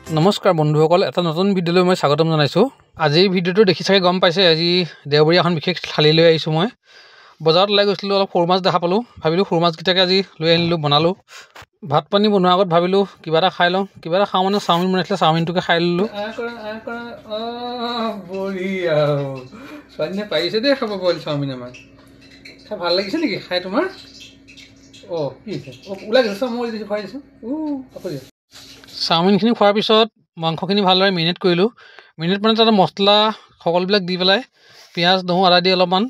নমস্কাৰ বন্ধুসকল, এটা নতুন ভিডিঅ'লৈ মই স্বাগতম জনাইছোঁ। আজিৰ ভিডিঅ'টো দেখি চাগে গম পাইছে, আজি দেওবৰীয়া এখন বিশেষ থালি লৈ আহিছোঁ। মই বজাৰত ওলাই গৈছিলোঁ, অলপ সৰু মাছ দেখা পালোঁ, ভাবিলোঁ সৰু মাছকেইটাকে আজি লৈ আনিলোঁ, বনালোঁ। ভাত পানী বনোৱাৰ আগত ভাবিলোঁ কিবা এটা খাই লওঁ। কিবা এটা খাওঁ মানে চাওমিন বনাইছিলে, চাওমিনটোকে খাই ল'লোঁ। বঢ়িয়া, ছোৱালীজনীয়ে পাৰিছে দেই খাব বইল চাওমিন। আমাৰ খাই ভাল লাগিছে নেকি খাই তোমাৰ? অঁ, কি হৈছে? অঁ, ওলাই গৈছে, চব মই দিছোঁ, খুৱাই দিছোঁ। আকৌ দিয়া। চাওমিনখিনি খোৱাৰ পিছত মাংসখিনি ভালদৰে মেৰিনেট কৰিলোঁ। মেৰিনেট মানে তাতে মছলা সকলোবিলাক দি পেলাই পিঁয়াজ, নহৰু, আদা দি অলপমান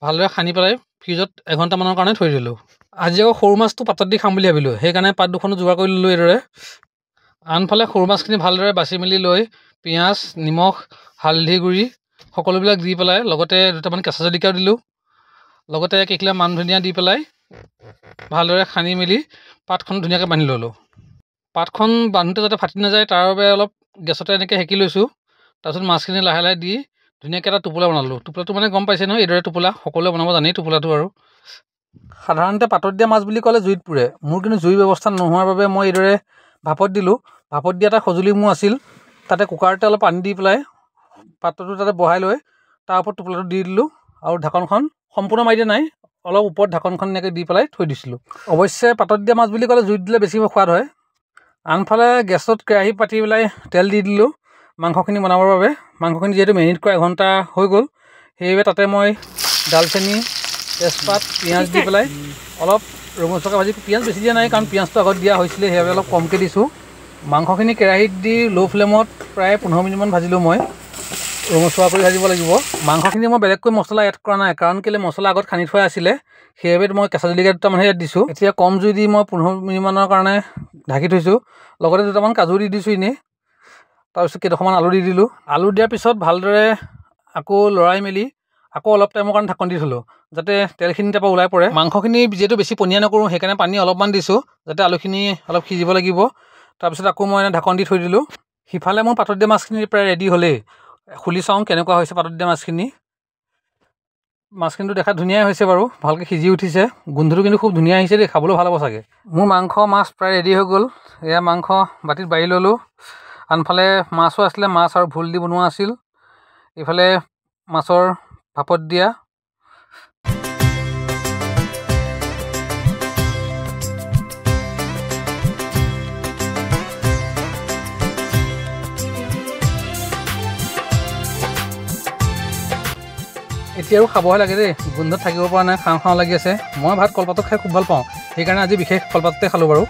ভালদৰে সানি পেলাই ফ্ৰিজত এঘণ্টামানৰ কাৰণে থৈ দিলোঁ। আজি আকৌ সৰু মাছটো পাতত দি খাম বুলি ভাবিলোঁ, সেইকাৰণে পাত দুখনো যোগাৰ কৰি ল'লোঁ এইদৰে। আনফালে সৰু মাছখিনি ভালদৰে বাছি মেলি লৈ পিঁয়াজ, নিমখ, হালধি গুড়ি সকলোবিলাক দি পেলাই লগতে দুটামান কেঁচা জলকীয়াও দিলোঁ, লগতে কেইখিলা মান ধনিয়া দি পেলাই ভালদৰে সানি মেলি পাতখন ধুনীয়াকৈ বান্ধি ল'লোঁ। পাতখন বান্ধোতে যাতে ফাটি নাযায় তাৰ বাবে অলপ গেছতে এনেকৈ সেকি লৈছোঁ। তাৰপিছত মাছখিনি লাহে লাহে দি ধুনীয়াকৈ এটা টোপোলা বনালোঁ। টোপোলাটো মানে গম পাইছে নহয়, এইদৰে টোপোলা সকলোৱে বনাব জানেই টোপোলাটো। আৰু সাধাৰণতে পাতত দিয়া মাছ বুলি ক'লে জুইত পুৰে, মোৰ কিন্তু জুইৰ ব্যৱস্থা নোহোৱাৰ বাবে মই এইদৰে ভাপত দিলোঁ। ভাপত দিয়া এটা সঁজুলি মোৰ আছিল, তাতে কুকাৰতে অলপ পানী দি পেলাই পাত্ৰটো তাতে বহাই লৈ তাৰ ওপৰত টোপোলাটো দি দিলোঁ আৰু ঢাকনখন সম্পূৰ্ণ মাৰি দিয়া নাই, অলপ ওপৰত ঢাকনখন এনেকৈ দি পেলাই থৈ দিছিলোঁ। অৱশ্যে পাতত দিয়া মাছ বুলি ক'লে জুইত দিলে বেছি সোৱাদ হয়। আনফালে গেছত কেৰাহী পাতি পেলাই তেল দি দিলোঁ মাংসখিনি বনাবৰ বাবে। মাংসখিনি যিহেতু মেৰিনেট কৰা এঘণ্টা হৈ গ'ল, সেইবাবে তাতে মই ডালচেনি, তেজপাত, পিঁয়াজ দি পেলাই অলপ ৰঙচুৱাকৈ ভাজি, পিঁয়াজ বেছি দিয়া নাই কাৰণ পিঁয়াজটো আগত দিয়া হৈছিলে, সেইবাবে অলপ কমকৈ দিছোঁ। মাংসখিনি কেৰাহীত দি ল' ফ্লেমত প্ৰায় 15 মিনিটমান ভাজিলোঁ মই, ৰঙচুৱা কৰি ভাজিব লাগিব। মাংসখিনি মই বেলেগকৈ মছলা এড কৰা নাই, কাৰণ কেলৈ মছলা আগত সানি থোৱা আছিলে, সেইবাবে মই কেঁচা জলকীয়া দুটামানহে ইয়াত দিছোঁ। এতিয়া কম জুই দি মই 15 মিনিটমানৰ কাৰণে ঢাকি থৈছোঁ, লগতে দুটামান কাজু দি দিছোঁ এনেই। তাৰপিছত কেইডোখৰমান আলু দি দিলোঁ। আলু দিয়াৰ পিছত ভালদৰে আকৌ লৰাই মেলি আকৌ অলপ টাইমৰ কাৰণে ঢাকন দি থ'লোঁ, যাতে তেলখিনি তাৰপৰা ওলাই পৰে। মাংসখিনি যিহেতু বেছি পনীয়া নকৰোঁ, সেইকাৰণে পানী অলপমান দিছোঁ, যাতে আলুখিনি অলপ সিজিব লাগিব। তাৰপিছত আকৌ মই ঢাকন দি থৈ দিলোঁ। সিফালে মোৰ পাতত দিয়া মাছখিনি প্ৰায় ৰেডি হ'লেই। খুলি চাওঁ কেনেকুৱা হৈছে পাতত দিয়া মাছখিনি। মাছখিনিতো দেখাত ধুনীয়াই হৈছে বাৰু, ভালকৈ সিজি উঠিছে, গোন্ধটো কিন্তু খুব ধুনীয়া আহিছে দেই, খাবলৈও ভাল হ'ব চাগে। মোৰ মাংস মাছ প্ৰায় ৰেডি হৈ গ'ল। এয়া মাংস বাতিত বাঢ়ি ল'লোঁ। আনফালে মাছো আছিলে, মাছ আৰু ভোল দি বনোৱা আছিল। এইফালে মাছৰ ভাপত দিয়া। এতিয়া আৰু খাবহে লাগে দেই, গোন্ধত থাকিব পৰা নাই, খাওঁ খাওঁ লাগি আছে। মই ভাত কলপাতত খাই খুব ভাল পাওঁ, সেইকাৰণে আজি বিশেষ কলপাততে খালোঁ বাৰু।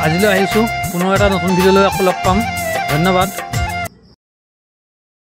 আজিলৈ আহিছোঁ, পুনৰ এটা নতুন ভিডিঅ'লৈ আকৌ লগ পাম। ধন্যবাদ।